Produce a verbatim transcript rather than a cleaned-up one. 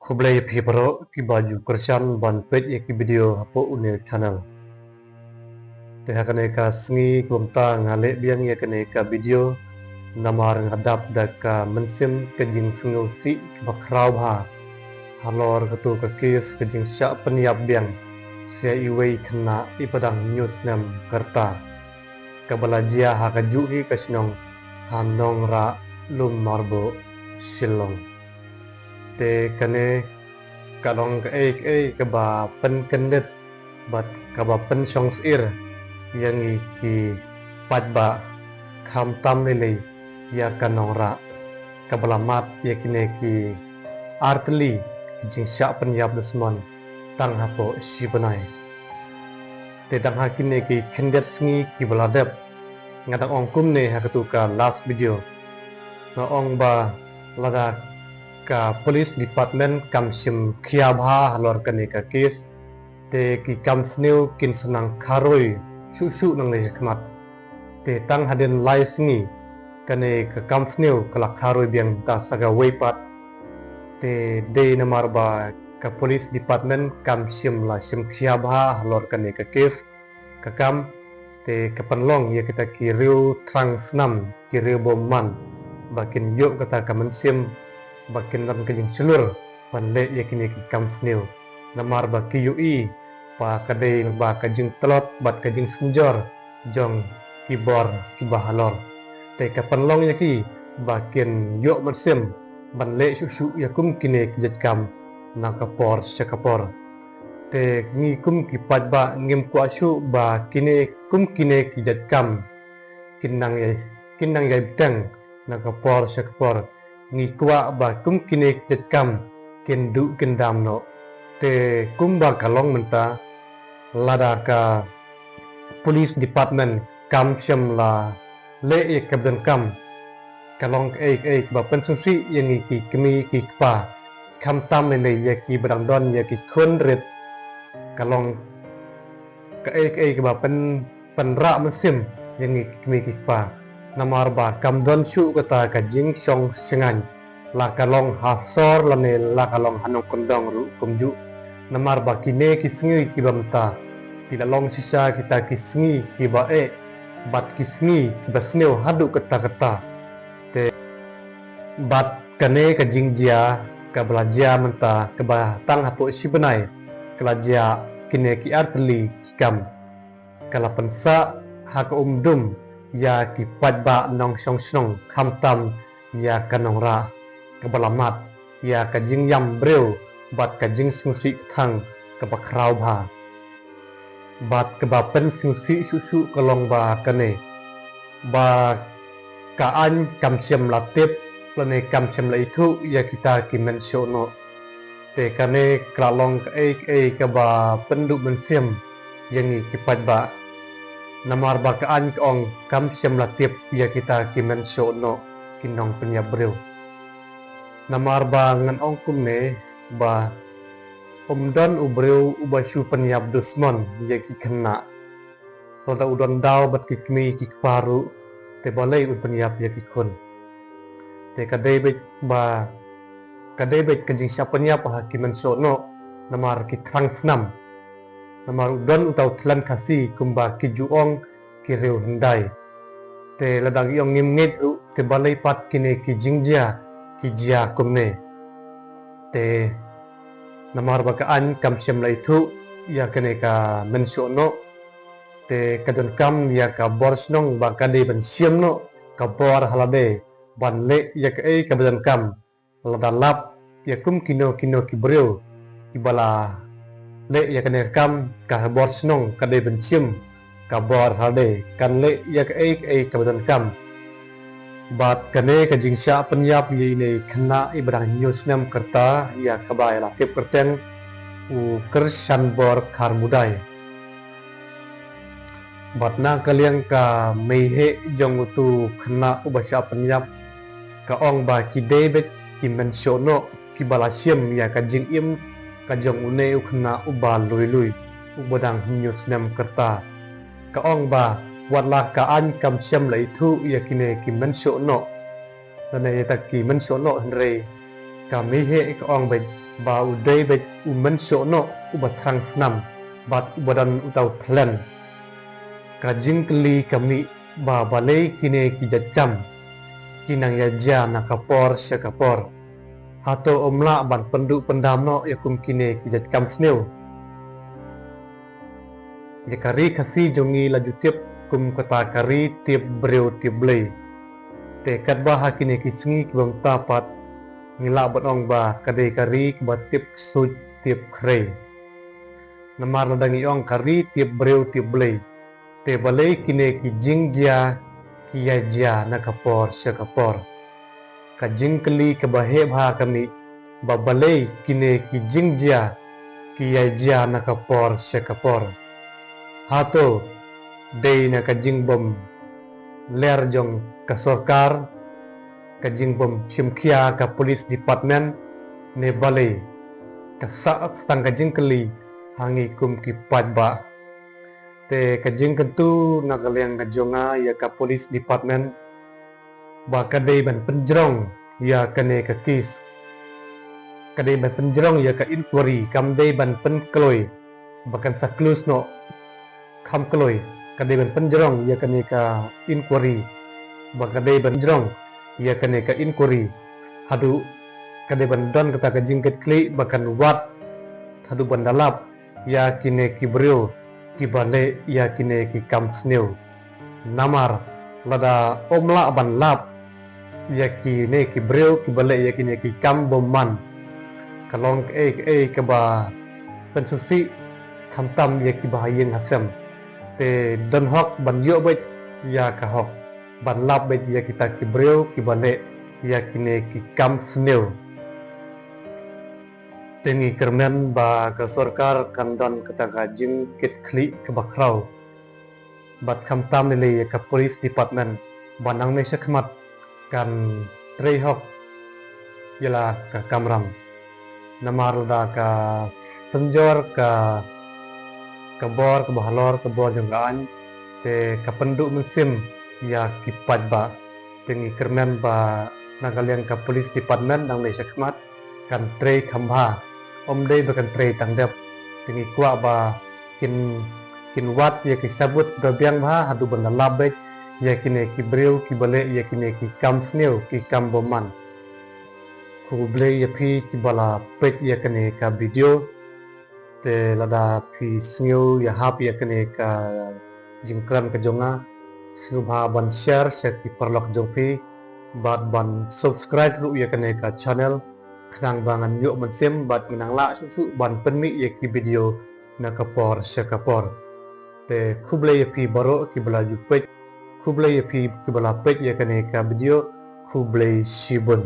Khublei phi baroh kiba ju kyrshan ban peit ïa ki video hapoh une u channel. Te ha kane ka sngi kumta nga leh biang ïa kane ka video namar nga dap da ka mynsiem ka jingsngewsih kaba khraw bha halor katu ka kes ka jingshah pynïap biang sia iwei khynnah iba dang hynñiew snem ka rta, kaba la jia ha kajuh hi ka shnong ha Nongrah, Lummarboh, Shillong. Te kane ka long kaei kaei kaba pynkyndit bad kaba pynshong syier ïa ngi ki paidbah, khamtam lei lei ïa ka Nongrah kaba la mad ïa kine ki artylli ki jingshah pynïap dusmon tang hapoh shi bnai. Te dang ha kine ki khyndiat sngi kiba la dep, nga dang ong kumne ha katu ka last video. Nga ong ba lada ka police department kam shim khia bha halor kane ka kes, te ki kam sniew kin sa nang kharoi shuh shuh nangne shakhmat. Te tang hadien lai sngi kane ka kam sniew ka la kharoi biang da sa kawei pat. Te dei namar ba ka police department kam shym la shim khia bha halor kane ka kes ka kam. Te ka pynlong ïa kita ki riew thrang snam, ki riew bymman ba kin ïoh kata ka mynsiem ba kin don ka jingshlur ban leh ïa kine ki kam sniew namar ba ki ïohi ba ka dei ba ka jingtlot bad ka jingsynjor jong ki bor kiba halor. Te ka pynlong ïa ki ba kin ïoh mynsiem ban leh shuh shuh ïa kum kine ki jait kam na ka por sha ka por. Te ngi kum ki paidbah ngim kwah shuh ba kine kum kine ki jait kam kin nang ïai, kin nang ïai bteng na ka por sha ka por. Ngi kwah ba kum kine ki jait kam kin duh kin dam noh. Te kumba ka long mynta, lada ka police department kam shym la leh ïa ka bynta, ka long kaei kaei kaba pynsngewsih ïa ngi ki kmie ki kpa, khamtam lei lei ïa kiba dang don ïa ki khun rit. Ka long kaei kaei kaba pyn, pynrah mynsiem ïa ngi ki kmie ki kpa. Namar ba kam don shuh kata ka jingshong shngaiñ, la ka long ha sor lane la ka long ha nongkyndong ruh kumjuh. Namar ba kine ki sngi kiba mynta ki la long shisha kita ki sngi kiba eh bad ki sngi kiba sniew haduh katta katta. Te bad kane ka jingjia kaba la jia mynta kaba tang hapoh shi bnai ka la jia kine ki artylli ki kam. Ka la pynsah ha ka umdum ïa ki paidbah nongshong shnong khamtam ïa ka Nongrah kaba la mad ïa ka jingïam briew bad ka jingsngewsih kthang kaba khraw bha. Bad kaba pynsngewsih shuh shuh ka long ba kane ba ka aiñ kam shym la tip lane kam shym la ithuh ïa kita ki mynshohnoh. Te kane ka la long kaei kaei kaba pynduh mynsiem ïa ngi ki paidbah. Namar ba ka aiñ ka ong kam shym la tip ïa kita ki mynshohnoh, ki nongpynïap briew. Namar ba ngan ong kumne ba ym don u briew uba shu pynïap dusmon ïa ki khynnah. Lada u don daw bad ki kmie ki kpa ruh, te balei un pynïap ïa ki khun? Te ka dei beit ba ka dei beit ka jingshah pynïap ha ki mynshohnoh namar ki thrang snam. Namar u don uta u thlen Khasi kumba ki ju ong ki riew hyndai. Te lada ngi ong ngim ngeit ruh te balei pat kine ki jingjia ki jia kumne. Te namar ba ka aiñ kam shym la ithuh ïa kane ka mynshohnoh. Te ka donkam ïa ka bor shnong ba ka dei ban shim noh ka bor ha lade ban leh ïa kaei kaba donkam. Lada lap ïa kum kino kino ki briew kiba la leh ïa kane ka kam, ka bor shnong ka dei ban shim ka bor ha lade, kan leh ïa kaei kaei kaba donkam. Bad kane ka jingshah pynïap ïa ine i khynnah iba dang hynñiew snem ka rta ïa kaba la tip kyrteng u Kyrshanbor Kharmudai. Bad na ka liang ka mei heh jong utu u khynnah uba shah pynïap ka ong ba ki dei beit ki mynshohnoh kiba la shim ïa ka jingim ka jong une u khynnah uba lui lui uba dang hynñiew snem ka rta. Ka ong ba wat la ka aiñ kam shym la ithuh ïa kine ki mynshohnoh lane ïa kita ki mynshohnoh hynrei ka mei heh ka ong beit ba u dei beit u mynshuh noh uba thrang snam bad uba don uta u thlen. Ka jingkylli ka mih ba balei kine ki jait kam ki nang ïa jia na ka por sha ka por. Hato ym lah ban pynduh pyndam noh ïa kum kine ki jait kam sniew? Ïa ka ri Khasi jong ngi la ju tip kum kata ka ri tip briew tip Blei. Te katba ha kine ki sngi kiba mynta pat ngi lah ban ong ba ka dei ka ri kaba tip ksuid tip khrei. Namar lada ngi ong ka ri tip briew tip Blei, te balei kine ki jingjia ki ïa jia na ka por sha ka por? Ka jingkylli kaba heh bha ka mih ba balei kine ki jingjia ki ïa jia na ka por sha ka por? Hato dei na ka jingbym ler jong ka sorkar, ka jingbym shim khia ka police department, ne balei? Ka sah tang ka jingkylli ha ngi kum ki paidbah. Te ka jingkyntu na ka liang ka jong nga ïa ka police department ba ka dei ban pynjrong ïa kane ka case. Ka dei ban pynjrong ïa ka inquiry, kam dei ban pynkloi ba kan sa close noh. Kham kloi, ka dei ban pynjrong ïa kane ka inquiry, ba ka dei ban jrong ïa kane ka inquiry haduh ka dei ban don kata ka jingkitkhlieh ba kan wad haduh ban da lap ïa kine ki briew kiba leh ïa kine ki kam sniew. Namar lada ym lah ban lap ïa kine ki briew kiba leh ïa kine ki kam bymman, ka long kaei kaei kaba pynsngewsih khamtam ïa kiba ha ïing ha sem. Te don hok ban ïoh beit ïa ka hok ban lap beit ïa kita ki briew kiba leh ïa kine ki kam sniew. Te ngi kyrmen ba ka sorkar kan don kata ka jingkitkhlieh kaba khraw bad khamtam lei lei ïa ka police department ba nangne shakhmat kan trei hok ïa la ka kamram. Namar lada ka synjor ka, ka bor kaba halor, ka bor jong ka aiñ, te ka pynduh mynsiem ïa ki paidbah. Te ngi kyrmen ba na ka liang ka police department nangne shakhmat kan trei kham bha, ym dei ba kan trei tang dep. Te ngi kwah ba kin, kin wad ïa ki sabut ba biang bha haduh ban da lap beit ïa kine ki briew kiba leh ïa kine ki kam sniew, ki kam bymman. Khublei ïa phi kiba la peit ïa kane ka video. Te lada phi sngew ïahap ïa kane ka jingkren ka jong nga, sngewbha ban share sha ki paralok jong phi bad ban subscribe ruh ïa kane ka channel, khnang ba ngan ïoh mynsiem bad ngan nang lah shuh shuh ban pynmih ïa ki video na ka por sha ka por. Te khublei ïa phi baroh kiba la ju peit, khublei ïa phi kiba la peit ïa kane ka video, khublei shibun.